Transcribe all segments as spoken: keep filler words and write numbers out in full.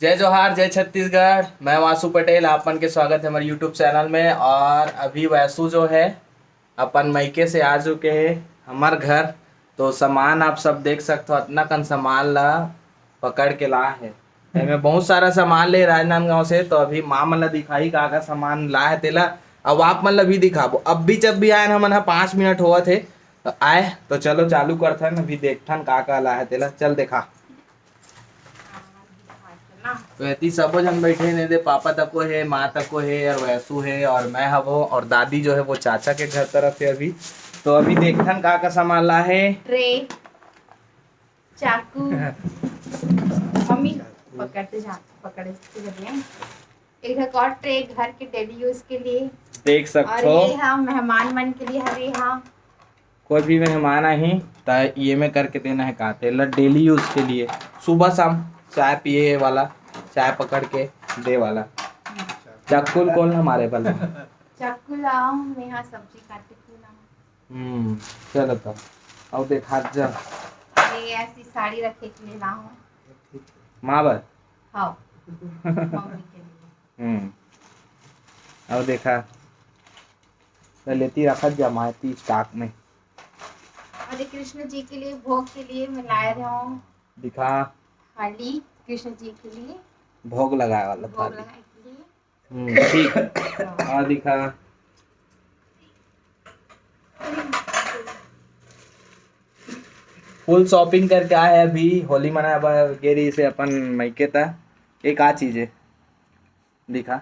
जय जोहार, जय छत्तीसगढ़। मैं वासु पटेल, आप मन के स्वागत है हमारे YouTube चैनल में। और अभी वैसु जो है अपन मइके से आ चुके हैं हमार घर, तो सामान आप सब देख सकते हो, इतना कन सामान ला पकड़ के ला है। एमे बहुत सारा सामान ले राजनांदगांव से, तो अभी माँ मन ला दिखाई का का सामान ला है तेला। अब आप मन ला भी दिखाबो। अब भी जब भी आए ना, हमन ह पाँच मिनट होवत है, तो आए तो चलो चालू करथन, अभी देखथन का का ला है तेला। चल देखा। तो एती सबो झन बैठे ने दे, पापा तको हे, माँ तको हे, और वैसु हे, और मैं हवो, और दादी जो है वो चाचा के घर तरफ है अभी। तो अभी देखथन का का सामान ला है। ट्रे, चाकू, मम्मी पकड़ते जा, पकड़े से बढ़िया। एक ठो और ट्रे घर के डेली यूज के लिए। देख और सकथो। ये हाँ मेहमान मन के लिए हवे हाँ। कोई भी मेहमान आही त ये में करके देना है का तेला डेली यूज के लिए, सुबह शाम चाय पिए वाला, चाय पकड़ के दे वाला। चक्कुल कौन हमारे बल। चक्कू लाओ, मैं यहाँ सब्जी काटे के लाओ। हम्म, चलो तब। अब देखा जा। ये ऐसी साड़ी रखे के लिए लाओ। माँ बर। हाँ। मम्मी के लिए। हम्म। अब देखा, त लेती रखत जा माँ ती स्टॉक में। और ये कृष्ण जी के लिए भोग के लिए मैं लाए रहा हूँ। दिखा। थाली कृष्ण जी के लिए। भोग लगाए वाला भोग थाली। लगाए के लिए। हम्म, ठीक। हाँ। और दिखा। फुल शॉपिंग करके आए हैं अभी, होली मनाए बर गे रहिस हे अपन मइके त। ये का चीज है? दिखा।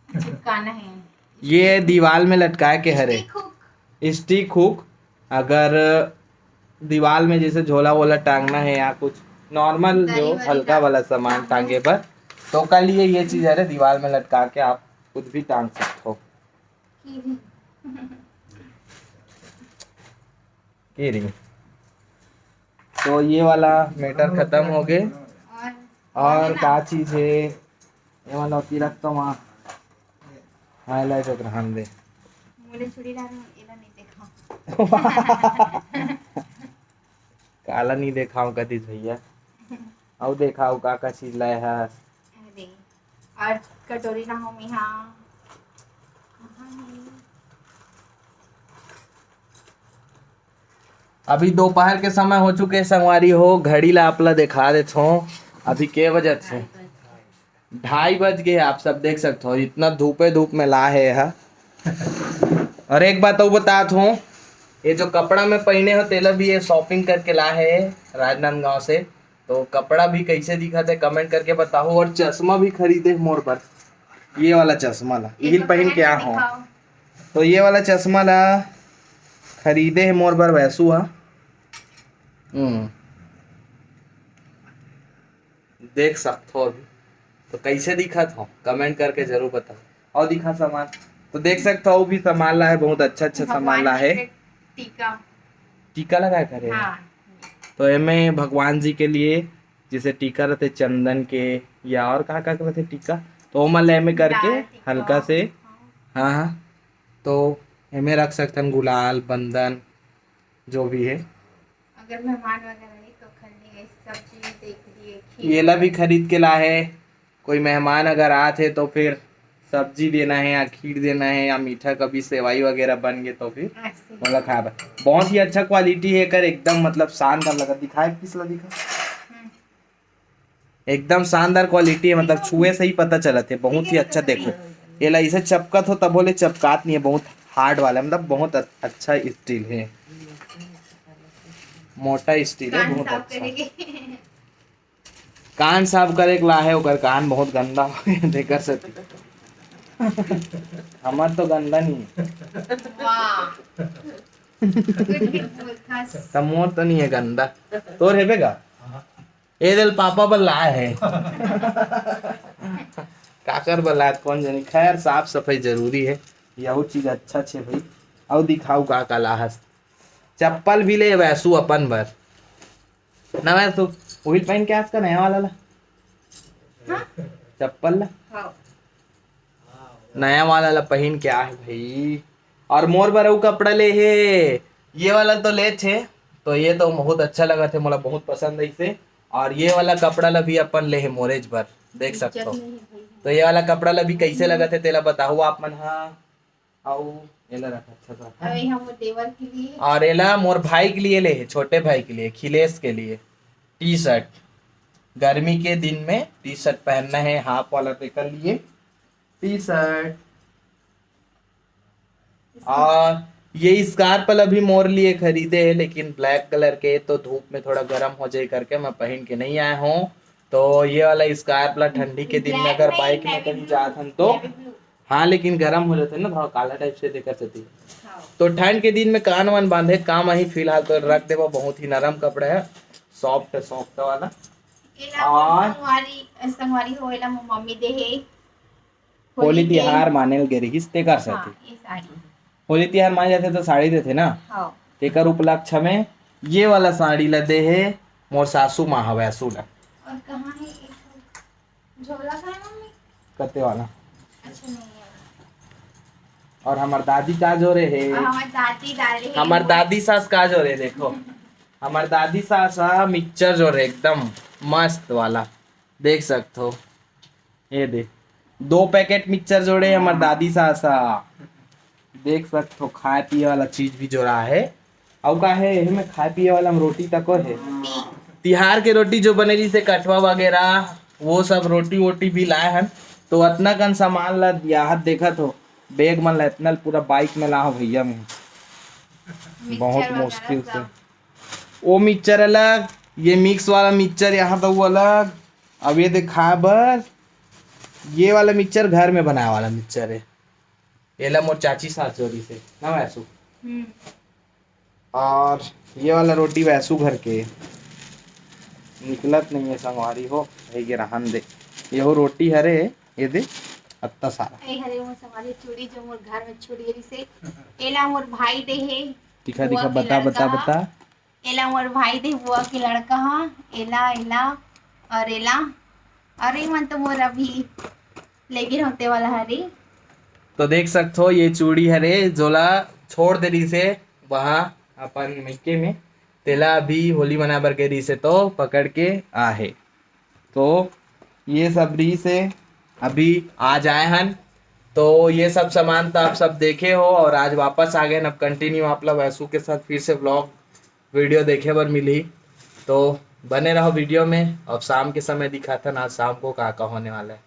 चिपकाना है। ये दीवाल में लटकाए के हरे। स्टिक हुक। स्टिक हुक। अगर दीवाल में जैसे झोला वोला टांगना है या कुछ नॉर्मल दरी जो वरी हल्का टांग-, वाला सामान टांगे बर, तो ओकर लिए ये चीज हरे, दीवाल में लटका के आप कुछ भी टांग सकते हो। की भी। की रही। तो ये वाला मैटर खत्म हो गए। और और का चीज है? ये वाला होती रख तो वहाँ। हाँ, ले तो रहन दे। मोले चूड़ी ला रहा हूँ, एला नहीं देखा। काला नहीं देखाऊं कतिस भैया। अउ देखाओ का का चीज लाए हस। अरे, और कटोरी ना हो मिहा। कहाँ है? अभी दोपहर के समय हो चुके हे संगवारी हो, घड़ी ला आप ला देखा देत हो, अभी के बजत हे? ढाई बज गए, आप सब देख सकते हो, इतना धूपे धूप में ला हे हा। और एक बात अउ बतात हूँ, ये जो कपड़ा मैं पहने हो तेला भी ये शॉपिंग करके ला हे राजनांदगांव से। तो कपड़ा भी कैसे दिखत हे कमेंट करके बताओ। और चश्मा भी खरीदे मोर बर, ये वाला चश्मा ला, ये इहिल तो पहन के पहन आ के हूँ। दिखाओ। तो ये वाला चश्मा ला खरीदे हे मोर बर वैसू हा। हम्म, देख सकथो अभी। तो कैसे दिखत हो कमेंट करके जरूर बताओ। और दिखा सामान, तो देख सकथो अउ भी सामान ला हे, बहुत अच्छा अच्छा सामान भगवान ला जी हे। के टीका। टीका लगाए करे हे। हाँ। तो एमे भगवान जी के लिए जैसे टीका रहते चंदन के या और का का रहते टीका, तो ओमन ला एमे करके गुलाल टीका। हल्का से, हाँ। हाँ हाँ, तो एमे रख सकथन गुलाल, बंदन, जो भी है। अगर मेहमान वगैरह आही तो खल्ली सब्जी देख लिए, खीर। येला भी खरीद के ला हे। कोई मेहमान अगर आत हे तो फिर सब्जी देना है या खीर देना है या मीठा कभी सेवई वगैरह बन गए तो फिर ऐसे। मतलब खाए बर। बहुत ही अच्छा क्वालिटी है एकर, एकदम मतलब शानदार लगा। दिखाए किस ला दिखा। हम्म। एकदम शानदार क्वालिटी है, मतलब छुए से ही पता चलत हे, बहुत ही अच्छा। देखो, एला इसे चपकत हो तभो ले चपकात नहीं है, बहुत हार्ड वाला है, मतलब बहुत अ-, अच्छा स्टील है, मोटा स्टील है, कान बहुत साफ अच्छा। करेंगे। कान साफ करे के ला हे, ओकर कान बहुत गंदा हो गया, तेकर सेती। हमर तो गंदा नहीं है। वाह। गुड हिट मूर्खस। त मोर तो नहीं है गंदा, तोर हेबे गा? ए दे ल पापा बर लाए हे। काकर बर लाए, कौन जानी। खैर, साफ सफाई जरूरी है, यहू चीज अच्छा छे भाई। अउ दिखाऊ का का लाहस। चप्पल भी ले वैसू अपन बर। ना वैसू, उहिल पहन के आज का नया वाला ला। हाँ? चप्पल ला। हाँ। नया वाला ला पहन के आहे भाई। और मोर बर अउ कपड़ा ले हे, ये वाला तो ले छे, तो ये तो बहुत अच्छा लगा थे, मोला बहुत पसंद है इसे। और ये वाला कपड़ा ला भी अपन ले हे मोरेज बर, देख सकथो। तो ये वाला कपड़ा ला भी कैसे लगत हे तेला बताहू आप मन हा। अउ एला रख अच्छा सा। अउ ये हमर देवर के लिए। और एला मोर भाई के लिए ले हे, छोटे भाई के लिए, खिलेश के लिए। टी शर्ट, गर्मी के दिन में टी शर्ट पहनना है, हाफ वाला, तेकर लिए टी शर्ट। और ये स्कार्फ वाला भी मोर लिए खरीदे है, लेकिन ब्लैक कलर के, तो धूप में थोड़ा गर्म हो जाए करके मैं पहन के नहीं आया हूँ। तो ये वाला स्कार्फ ला ठंडी के दिन में अगर बाइक में कहीं जात हन तो, हाँ, लेकिन गर्म हो जाते ना थोड़ा काला टाइप से, देकर सेती। तो ठंड के दिन में कान वान बांधे काम आही। फिलहाल तो रख देबो, बहुत ही नरम कपड़ा है, सॉफ्ट सॉफ्ट वाला। एला और संगवारी, संगवारी हो, एला मोर मम्मी दे हे। होली तिहार माने ल गे रिहिस, तेकर सेती। ये साड़ी। होली तिहार माने जाथे तो साड़ी देथे ना, हाँ। तेकर उपलक्ष्य में ये वाला साड़ी ला दे हे मोर सासू माँ हवय, सुन। और कहाँ है ये झोला, कहाँ है मम्मी? कते वाला? अच्छा, नहीं है। और हमर दादी का जोरे हे? और हमर दादी डाले हे। हमर दादी सास का जोरे, देखो। हमर दादी सास हा मिक्सचर जोरे, एकदम मस्त वाला, देख सकथो। ये दे, दो पैकेट मिक्सचर जोड़े हमर दादी सास हा। देख सकथो, खाए पिए वाला चीज भी जोड़ा है। अउ का है, एमे खाए पिए वाला में रोटी तको है। तिहार के रोटी जो बने रहिसे, कठवा वगैरह, वो सब रोटी वोटी भी लाए हन। तो अतना कन सामान ला यहाँ देखत हो, बैग मन ला, इतना पूरा बाइक में लाहो भैया में। बहुत मुश्किल से। वो मिक्सचर अलग, ये मिक्स वाला मिक्सचर यहाँ तो वो अलग। अब ये दिखा बर, ये वाला मिक्सचर घर में बनाए वाला मिक्सचर है। एला मोर चाची सास जोरी से ना वैसू। हम्म। और ये वाला रोटी वैसू घर के निकलत नहीं है संगवारी हो, हे गे रहन दे। यहो रोटी हरे, ये दे अत्ता सारा। ए हरे मोर संगवारी चूड़ी जो मोर घर में छूट गई से, एला मोर भाई दे हे। दिखा, बुआ दिखा, के बता, बता, लड़का। बता। एला मोर भाई दे बुआ के लड़का हा, एला, एला और एला, और ये मन तो मोर अभी लेगे रहते वाला हरे। तो देख सकथो, ये चूड़ी हरे, जोला छोड़ दे रहिसे वहाँ अपन मइके में, तेला अभी होली मनाए बर गे रहिसे तो पकड़ के आहे। तो ये सब रहिसे, अभी आज आए हन। तो ये सब सामान तो आप सब देखे हो और आज वापस आ गए। अब कंटिन्यू आप लोग वैसू के साथ फिर से व्लॉग वीडियो देखे बर मिली, तो बने रहो वीडियो में। अब शाम के समय दिखाथन आज शाम को का का होने वाला है।